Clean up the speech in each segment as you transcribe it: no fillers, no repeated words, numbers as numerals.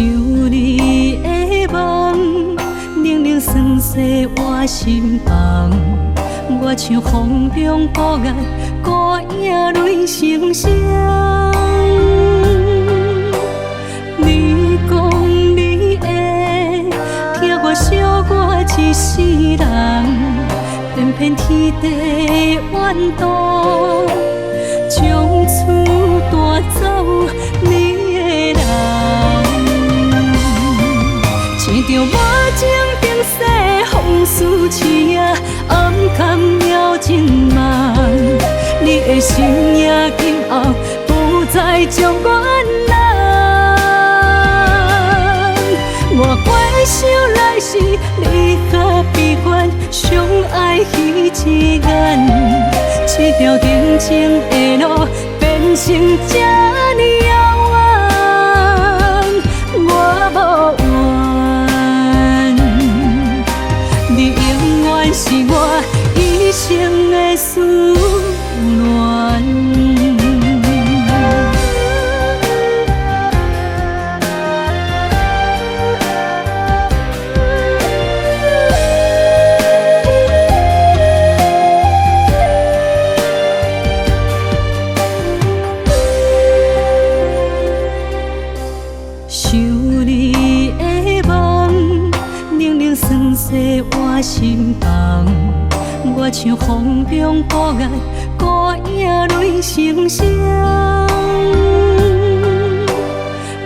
想你的夢，冷冷酸澀我心房。我像風中孤雁，孤影淚成雙。你講你會疼我惜我一世人，偏偏天地怨毒，從此帶走你的人。一場無情冰雪風雨刺啊，暗崁了情夢。你的身影今後不再將阮攬。我回首來時，你何必怨？相愛彼一眼，這條定情的路變成這呢遙遠，我無怨，你永遠是我一生的思戀。想你的夢，冷冷酸澀我心房。我像風中孤雁，孤影淚成雙。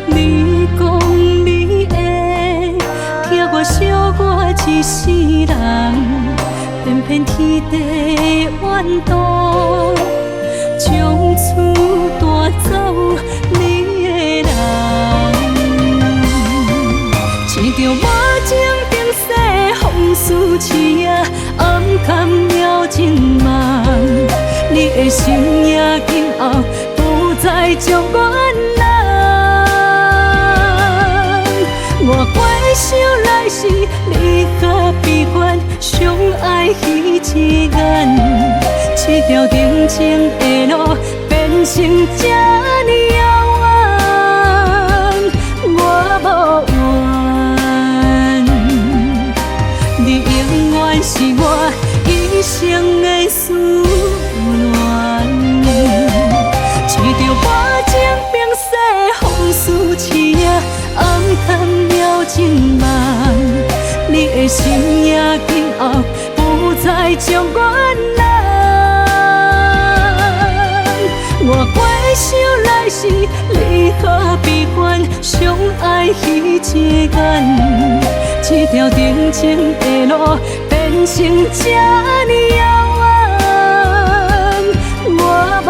你講你會疼我惜我一世人，偏偏天地怨毒，從此帶走你的人。一場無情冰雪風雨刺啊，暗崁了情夢。你的身影今後不再將阮攬。我回首來時，你何必怨？相愛彼一眼，這條定情的路變成這呢遙遠，我無怨，你永遠是我一生的思戀。一場無情冰雪風雨刺啊，暗崁了情夢。你的身影今後不再將阮攬。我回首來時，你何必怨？相愛彼一眼，這條定情的路變成這呢遙遠，我無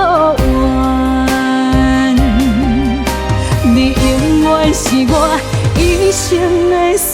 怨，你永遠是我一生的思。